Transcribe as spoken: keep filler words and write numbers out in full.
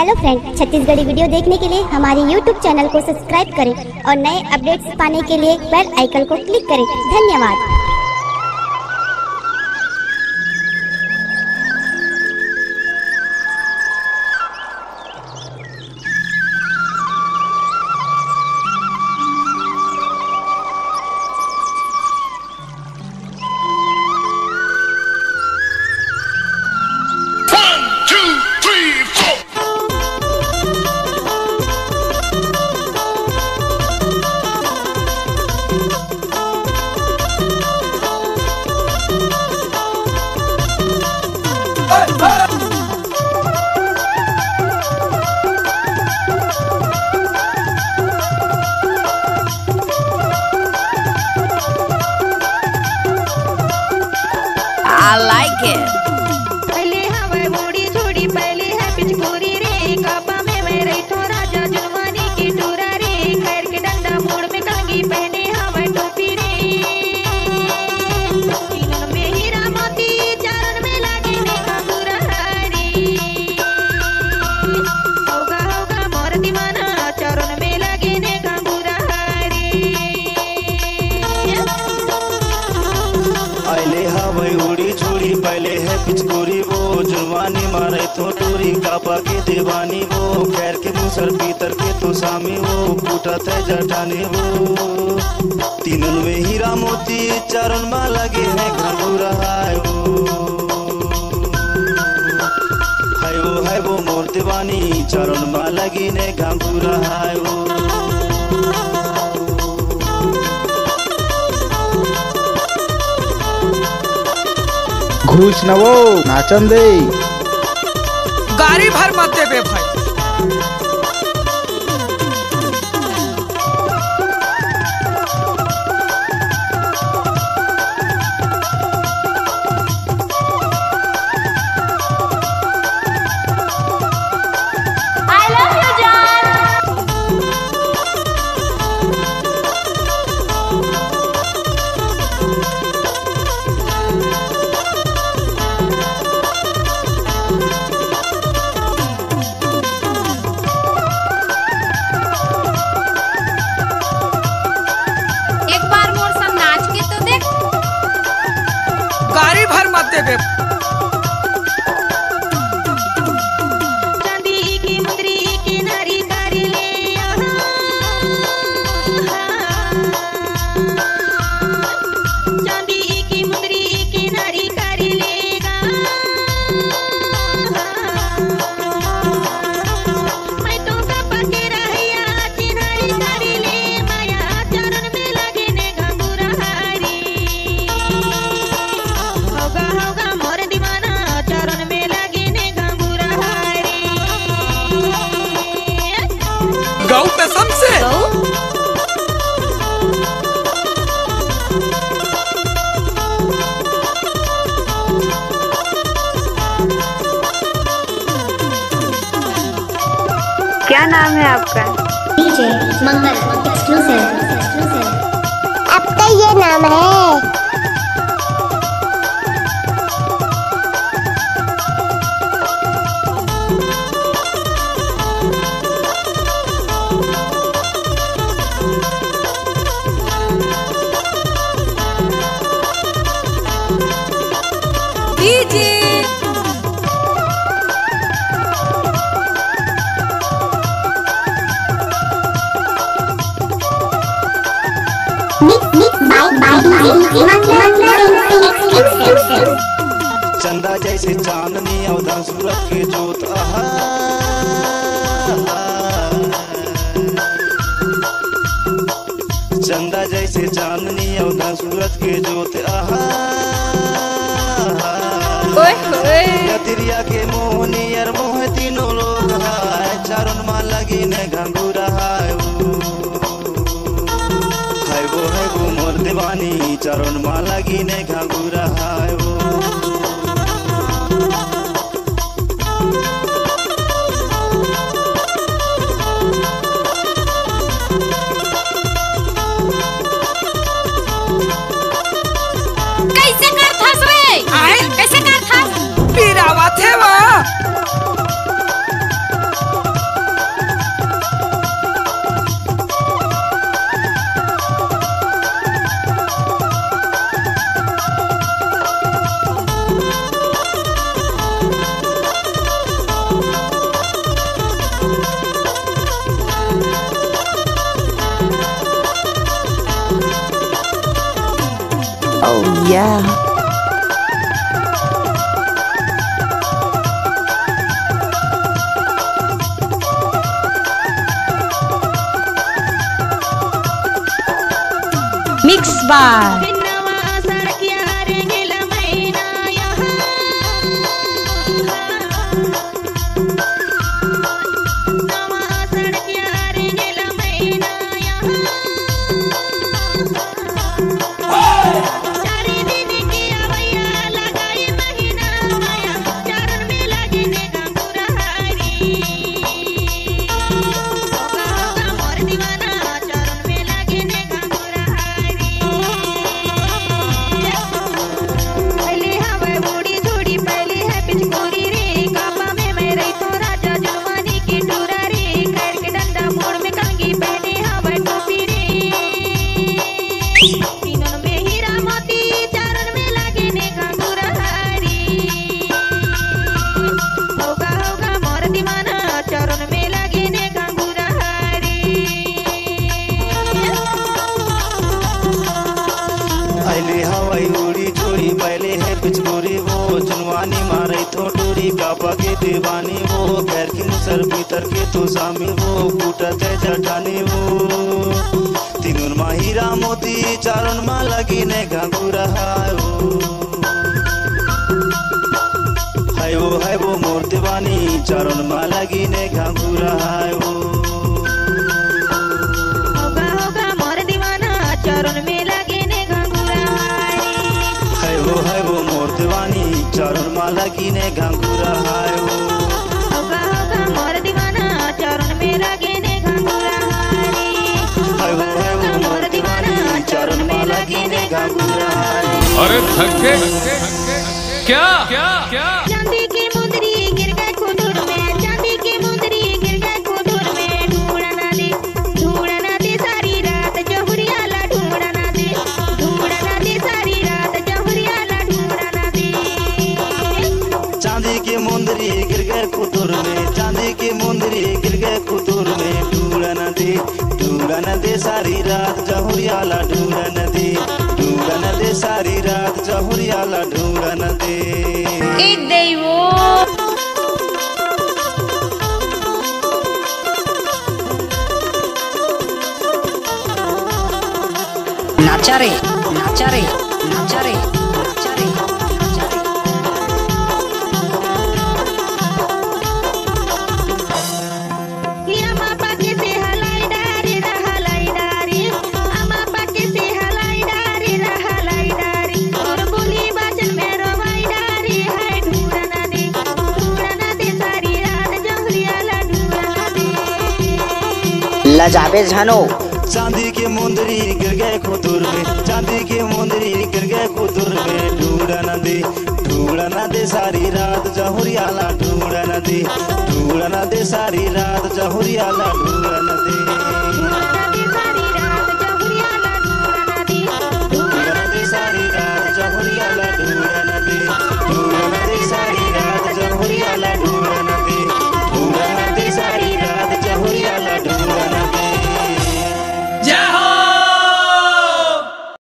Hello friend, Chhattisgarhi video देखने के लिए हमारे YouTube चैनल को सब्सक्राइब करें और नए अपडेट्स पाने के लिए बेल आइकन को क्लिक करें। धन्यवाद। I like it. पहले हवय मुड़ी झुड़ी, पहले है पिचकोरी रे, कापा में मैं रहिथों राजा जुनवानी के टूरा रे, खैर के डंडा मुड़ में कंघी, पहने हवय टोपी रे। तीनों में हीरा मोती, चारों में लागे ने घाघुरा रे। होगा, होगा मोर दीवाना, चारों में लागे ने घाघुरा रे। अइले हवय उड़ी झुड़ी, पहले है पिचकोरी वो, जुनवानी मारे तो टूरी, कापा के देवानी वो, खैर के दूसर पीतर के तो सामी वो, फूटत है जटानी वो। तीनों में हीरा मोती, चारों में लागे है घाघुरा हाय वो। हाय वो, हाय वो मोर दीवानी, चारों में लागे ने घाघुरा हाय वो। घुस न वो, नाचन दे। गाड़ी भर मत देबे भाई। I love you, जान। एक बार मोर संग नाच के तो देख। गाड़ी भर मत देबे। चांदी की मुंदरी के नारी कर ले आहा। चांदी की मुंदरी के नारी कर लेगा। मैं तो गप्पा के रहैया चिन्हारी कर ले माया, चरण में लागे ने घंघुरा हारी। होगा, होगा मोर दीवाना, चरण में लागे ने घंघुरा हारी। गऊ कसम से। गऊ? क्या नाम है आपका? DJ Mangal exclusive. आपका ये नाम है। DJ. Mix, mix by, by DJ Mangal Singh exclusive. चंदा जैसे चांदनी अवधन सूरत के जोत आहा। चंदा जैसे चांदनी अवधन सूरत के जोत आहा। ओए होए। नदिया के मोहनी अर मोह तीनों लोग हाय, चारों मा लगी ने घंघुरा हाय वो। हाय वो, हाय वो मोर दीवानी, चारों मा लगी ने घंघुरा हाय वो। कैसे करथस रे? आए? कैसे करथस? पिरावत हे वा। Yeah. Mix by अइले हवय उड़ी झोरी, पहले हे पिचकोरी वो, चुनवानी मारई थो डोरी, कापा के दीवानी वो, खैर की मुसर भीतर के तो सामी वो, कूटत हे जठानी वो। तीनों मा हीरा मोती, चारों मा लगी ने घाघुरा हाय वो। हाय वो, हाय वो मोर दीवानी, चारों मा लगी ने घाघुरा हाय वो। होगा, होगा मोर दीवाना, चरण में लगे ने घाघुरा हाय। हाय वो, हाय वो मोर दीवानी, चरण में लगी ने घाघुरा हाय वो। होगा, होगा मोर दीवाना, चरण में लगे ने घाघुरा हाय। हाय वो, हाय वो मोर दीवानी, चरण में लगी ने घाघुरा हाय। अरे थक गए क्या? क्या? क्या? चांदी की मुंदरी गिर गए खुदुर में, चांदी की मुंदरी गिर गए खुदुर में, ढूंढना दे, ढूंढना दे सारी रात जहुरियाला, ढूंढना दे, ढूंढना दे सारी रात जहुरियाला, ढूंढना दे। चांदी की मुंदरी गिर गए खुदुर में, चांदी की मुंदरी गिर गए खुदुर में, ढूंढना दे, ढूंढना दे सारी रात जहुरियाला, ढूंढना दे, ढूंढना दे सारी रात जहुरियाला, ढूंढना दे। ए देवो। नाचा रे, नाचा रे, नाचा रे, नाचा रे, नाचा रे। लजाबे झनो। चांदी के मुंदरी गिर गए खुदुर में, चांदी के मुंदरी गिर गए खुदुर में, ढूंढना दे, ढूंढना दे सारी रात जहुरियाला, ढूंढना दे, ढूंढना दे सारी रात जहुरियाला, ढूंढना दे।